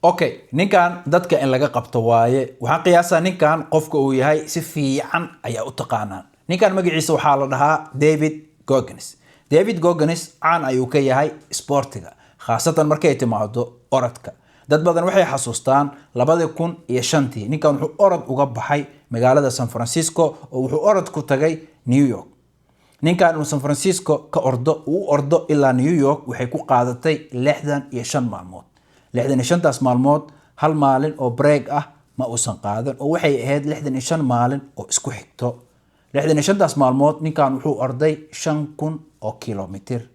Okay, ninkan dadka in laga qabto waaye. Waxaan qiyaasaa ninkan qofka uu yahay si fiican ayaa u taqaanaan. Ninkan magaciisa waxaa la dhahaa David Goggins. David Goggins caan ayuu ka yahay isboortiga, khaasatan markay timaado orodka. Dad badan waxay xasuustaan 2005-tii ninkan wuxuu orod uga baxay magaalada San Francisco oo wuxuu orod ku tagay New York. Ninkan uu San Francisco ka ordo uu ordo ilaa New York waxay ku qaadatay 65 maalmood. 65-taas maalmood hal maalin oo break ah ma uusan qaadan, oo waxay ahayd 65 maalin oo isku xigto. 65-taas maalmood ninkan wuxuu orday 5000 oo kilomitir.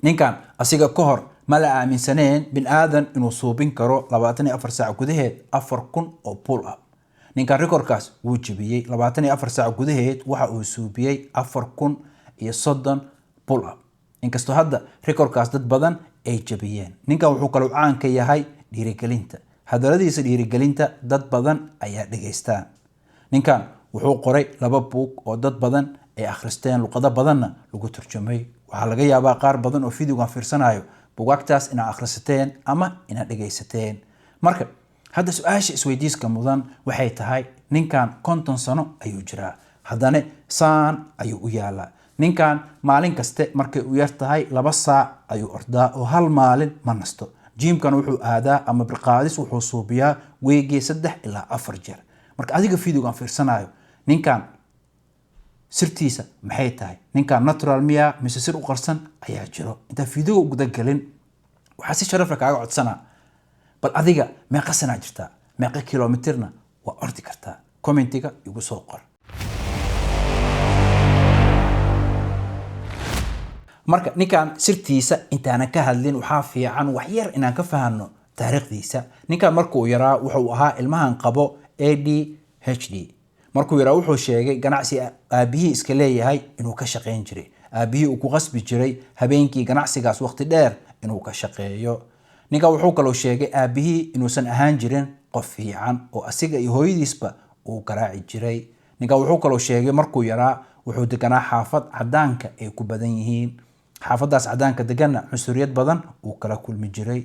Ninkan asiga ka hor ma la aaminsaneen bin aadan inuu suubin karo 24 saac gudaheed 4000 oo pull up. Ninkan record-kaas wuu jebiyey. 24 saac gudaheed waxa uu suubiyey 4030 pull up, inkastoo hadda record-kaas dad badan ay jebiyeen. Ninkan wuxuu kaloo caan ka yahay dhiirigelinta. Hadaladiisa dhiirigelinta dad badan ayaa dhegaystaan. Ninkan wuxuu qoray laba buug oo dad badan ay akhristeen, luqado badanna lagu turjumay. Waxaa laga yaabaa qaar badan oo video-gan fiirsanayo bugaagtaas inaad akhrisateen ama inaad dhegaysateen. Marka hadda su-aasha isweydiiska mudan waxay tahay, ninkan 50 sano ayuu jiraa, haddana saan ayuu u yaalaa. Ninkan maalin kaste markay u yar tahay 2 saac ayuu ordaa oo hal maalin ma nasto. Gym-kan wuxuu aadaa ama birqaadis wuxuu suubiyaa weegii 3 ilaa 4 jeer. Marka adiga video-gan fiirsanayo, ninkan sirtiisa maxay tahay? Ninkan natural miya mise sir u qarsan ayaa jiro? Intaan video-ga guda gelin, waxaa si sharafla kaaga codsanaa, bal adiga meeqa sanaa jirtaa, meeqa kilomitirna waa ordi kartaa? Comment-iga igu soo qor. Marka ninkan sirtiisa intaanan ka hadlin, waxaa fiican wax yar inaan ka fahanno taariikhdiisa. Ninkan markuu yaraa wuxuu ahaa ilmahan qabo ADHD. Markuu yaraa wuxuu sheegay ganacsi aabihii iska leeyahay inuu ka shaqayn jiray. Aabihii uu ku qasbi jiray habeenkii ganacsigaas waqti dheer inuu ka shaqeeyo. Ninkan wuxuu kaloo sheegay aabihii inuusan ahaan jirin qof fiican oo asiga iyo hooyadiisba uu garaaci jiray. Ninkan wuxuu kaloo sheegay markuu yaraa wuxuu deganaa xaafad cadaanka ay ku badan yihiin. Xaafadaas cadaanka deganna cunsuriyad badan uu kala kulmi jiray.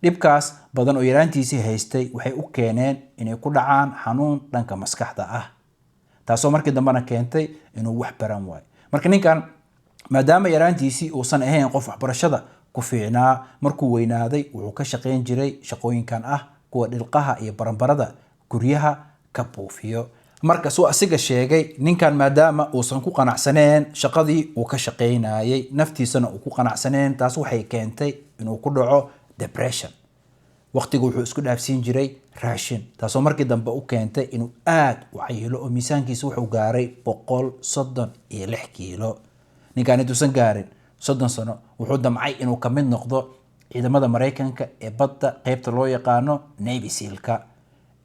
Dhibkaas badan oo yaraantiisii haystay waxay u keeneen inay ku dhacaan xanuun dhanka maskaxda ah, taasoo markii dambena keentay inuu wax baran waayo. Marka ninkan maadaama yaraantiisii uusan ahayn qof waxbarashada ku fiicnaa, markuu weynaaday wuxuu ka shaqayn jiray shaqooyinkan ah kuwa dhilqaha iyo baranbarada guryaha ka buufiyo. Marka suu asiga sheegay, ninkan maadaama uusan ku qanacsaneen shaqadii uu ka shaqaynayay, naftiisana uu ku qanacsaneen, taas waxay keentay inuu ku dhaco depression. Waqtigu wuxuu isku dhaafsiin jiray raashin, taasoo markii dambe u keentay inuu aad u cayilo oo miisaankiisa wuxuu gaaray 136 kiilo. Ninkaan intuusan gaarin 30 sano wuxuu damcay inuu ka mid noqdo ciidamada Maraykanka ee badda, qeybta loo yaqaano Navy Seal-ka.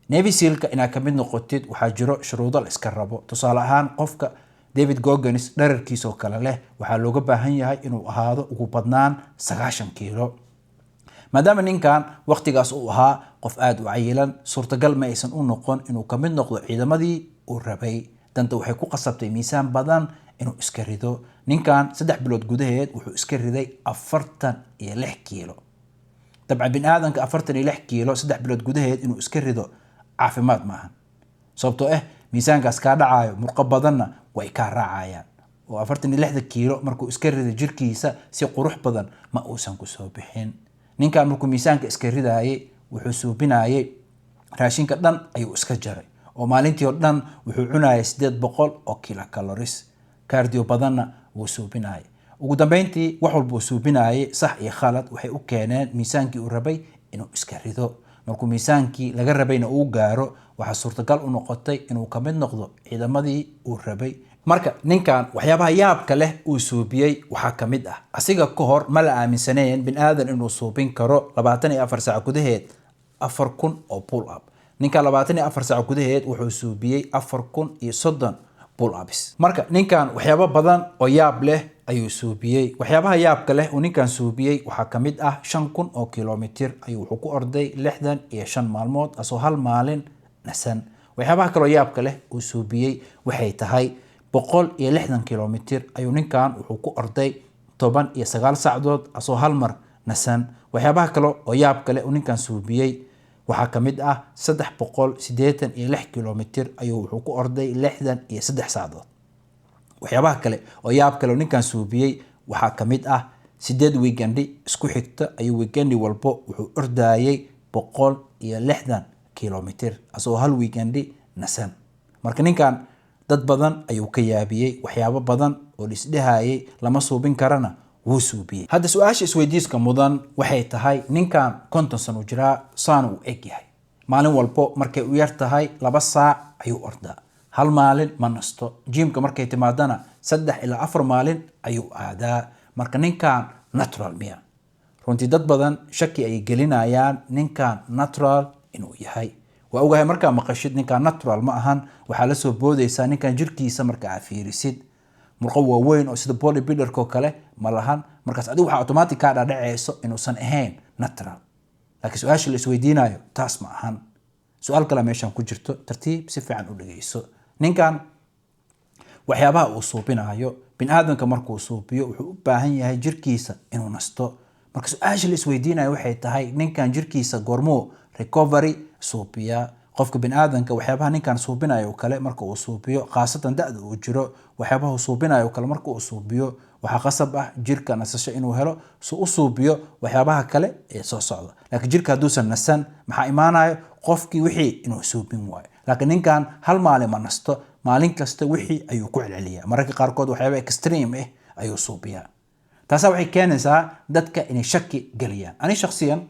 Navy Seal-ka inaad ka mid noqotid waxaa jiro shuruudo la iska rabo. Tusaale ahaan, qofka David Goggins dherarkiisoo kale leh waxaa looga baahan yahay inuu ahaado ugu badnaan 90 kiilo. Maadaama ninkan waqtigaas uu ahaa qof aada u cayilan, suurtagal ma aysan u noqon inuu ka mid noqdo ciidamadii uu rabay. Danta waxay ku qasabtay miisaan badan inuu iska rido. Ninkan 3 bilood gudaheed wuxuu iska riday 46 kiilo. Dabcan bin aadanka 46 kiilo 3 bilood gudaheed inuu iska rido caafimaad maahan, sababtoo ah miisaankaas kaa dhacayo murqo badanna way kaa raacayaan. Oo 46-da kiilo markuu iska rido, jirkiisa si qurux badan ma uusan kusoo bixin. Ninkan markuu miisaanka iska ridaayay wuxuu suubinayay raashinka dhan ayuu iska jaray, oo maalintii oo dhan wuxuu cunayay 800 oo kilocalories. Cardio badanna wuu suubinayay. Ugu dambeyntii wax walba uu suubinayay, sax iyo khalad, waxay u keeneen miisaankii uu rabay inuu iska rido. Markuu miisaankii laga rabayna uu gaaro, waxaa suurtagal u noqotay inuu ka mid noqdo ciidamadii uu rabay. Marka ninkan waxyaabaha yaabka leh uu suubiyey waxaa ka mid ah, asiga ka hor ma la aaminsaneen bin aadan inuu suubin karo 24 saac gudaheed 4000 oo pull up. Ninkan 24 saac gudaheed wuxuu suubiyey 4030 pull ups. Marka ninkan waxyaabo badan oo yaab leh ayuu suubiyey. Waxyaabaha yaabka leh uu ninkan suubiyey waxaa ka mid ah 5000 oo kilomitir ayuu wuxuu ku orday 65 maalmood asoo hal maalin nasan. Waxyaabaha kaloo yaabka leh uu suubiyey waxay tahay 160 kilomitir ayuu ninkan wuxuu ku orday 19 sacdood asoo hal mar nasan. Waxyaabaha kale oo yaabka leh uu ninkan suubiyey Waxaa ka mid ah 386 kilomitir ayuu wuxuu ku orday 63 saacadood. Waxyaabaha kale oo yaab kale oo ninkan suubiyey waxaa ka mid ah 8 weekend isku xigta ayuu weekend walbo wuxuu ordayay 160 kilomitir, asagoo hal weekend nasan. Marka ninkan dad badan ayuu ka yaabiyey, waxyaabo badan oo lisdhehayay lama suubin karana wuu suubiyey. Hadda su-aasha isweydiiska mudan waxay tahay, ninkan 50 sano jiraa, saan uu eg yahay, maalin walbo markay u yar tahay 2 saac ayuu ordaa, hal maalin ma nasto, gymka markay timaadana 3 ilaa 4 maalin ayuu aadaa. Marka ninkan natural miya? Runtii dad badan shaki ay gelinayaan ninkan natural inuu yahay. Waa ogahay, markaa maqashid ninkan natural ma ahan, waxaa la soo boodaysaa ninkan jirkiisa marka aa fiirisid, murqo waaweyn oo sida bodybuilderka oo kale ma lahan. Markaas adigu waxaa automatic kaa dhadhacayso inuusan ahayn natural. Laakiin su-aasha la isweydiinayo taas ma ahan. Su-aal kale meeshan ku jirto, tartiib si fiican u dhegeyso. Ninkan waxyaabaha uu suubinayo, bini aadamka markuu suubiyo wuxuu u baahan yahay jirkiisa inuu nasto. Marka su-aasha la isweydiinayo waxay tahay, ninkan jirkiisa goormuu recovery suubiyaa? Qofka bini aadamka waxyaabaha ninkan suubinayo kale marka uu suubiyo, khaasatan da-da uu jiro, waxyaabaha uu suubinayo kale marka uu suubiyo, waxaa qasab ah jirka nasasho inuu helo si u suubiyo waxyaabaha kale ee soo socda. Laakiin jirka hadduusan nasan, maxaa imaanayo? Qofkii wixii inuu suubin waayo. Laakiin ninkan hal maalin ma nasto, maalin kasta wixii ayuu ku celceliyaa, mararka qaarkood waxyaaba extreme ah ayuu suubiyaa. Taasaa waxay keenaysaa dadka inay shaki geliyaan. Ani shakhsiyan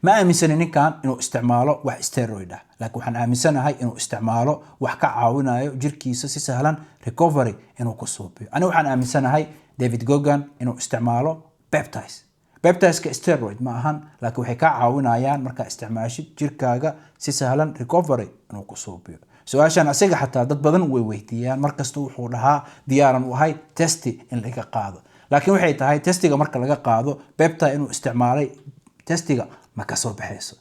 ma aaminsani ninkan inuu isticmaalo wax steroid ah, laakiin waxaan aaminsanahay inuu isticmaalo wax ka caawinayo jirkiisa si sahlan recovery inuu ku suubiyo. Ani waxaan aaminsanahay David Goggins inuu isticmaalo peptides. Peptideska steroid ma ahan, laakiin waxay kaa caawinayaan markaa isticmaashid jirkaaga si sahlan recovery inuu ku suubiyo. Su-aashan asiga xataa dad badan way weydiiyaan. Markasta wuxuu dhahaa diyaaran u ahay test in laga qaado, laakiin waxay tahay testiga marka laga qaado peptide inuu isticmaalay testiga ma kasoo baxayso.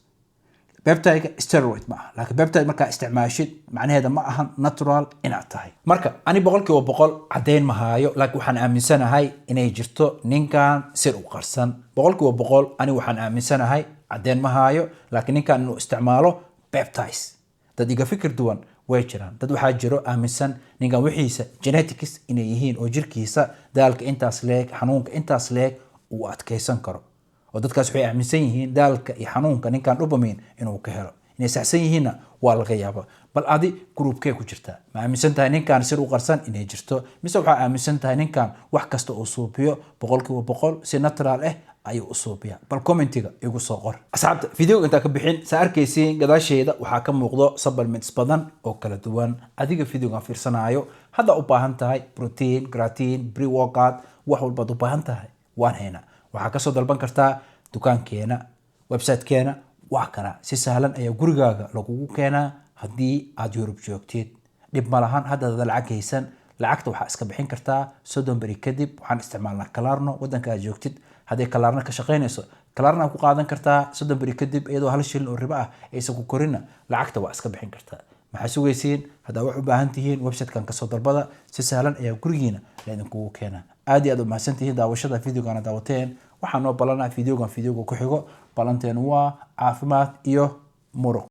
Peptideka steroid ma aha, laakiin peptide markaa isticmaashid macnaheeda ma ahan natural inaad tahay. Marka ani 100% caddayn ma haayo, laakiin waxaan aaminsanahay inay jirto ninkan sir u qarsan. 100% ani waxaan aaminsanahay, caddayn ma haayo, laakiin ninkan inuu isticmaalo peptides. Dad iga fikir duwan way jiraan. Dad waxaa jiro aaminsan ninkan wixiisa genetics inay yihiin oo jirkiisa daalka intaas leeg, xanuunka intaas leeg uu adkaysan karo, oo dadkaas waxay aaminsan yihiin daalka iyo xanuunka ninkan dopamine inuu ka helo. Inay saxsan yihiinna waa laga yaaba. Bal adi groupkee ku jirtaa? Ma aaminsan tahay ninkan sir u qarsan inay jirto, mise waxaa aaminsan tahay ninkan wax kasta uu suubiyo 100% si natural ah ayuu u suubiyaa? Bal commentiga igu soo qor. Asxaabta, videoga intaa ka bixin, saa arkaysiin gadaasheeda waxaa ka muuqdo supplements badan oo kala duwan. Adiga videogan fiirsanaayo hadda u baahan tahay protein, creatine, pre workout, wax walbaad u baahan tahay waan haynaa. Waxaa kasoo dalban kartaa dukaankeena, websitekeena waa kana. Si sahlan ayaa gurigaaga lagugu keenaa haddii aad Yurub joogtid. Dhib ma lahan. Haddaad lacag haysan, lacagta waxaa iska bixin kartaa 30 beri kadib. Waxaan isticmaalnaa Klarna. Waddanka aad joogtid hadday Klarna ka shaqaynayso, Klarna ku qaadan kartaa 30 beri kadib, iyadoo hal shilin oo ribo ah aysan ku korina lacagta waa iska bixin kartaa. Maxaa sugaysiin? Haddaa wax u baahan tihiin, websitekan kasoo dalbada. Si sahlan ayaa gurigiina laidinkugu keenaa. Aad iyo aad u mahadsan tihiin daawashada videogana daawateen. Waxaa noo ballanaa videogan videoga ku xigo. Ballanteenu waa caafimaad iyo muruq.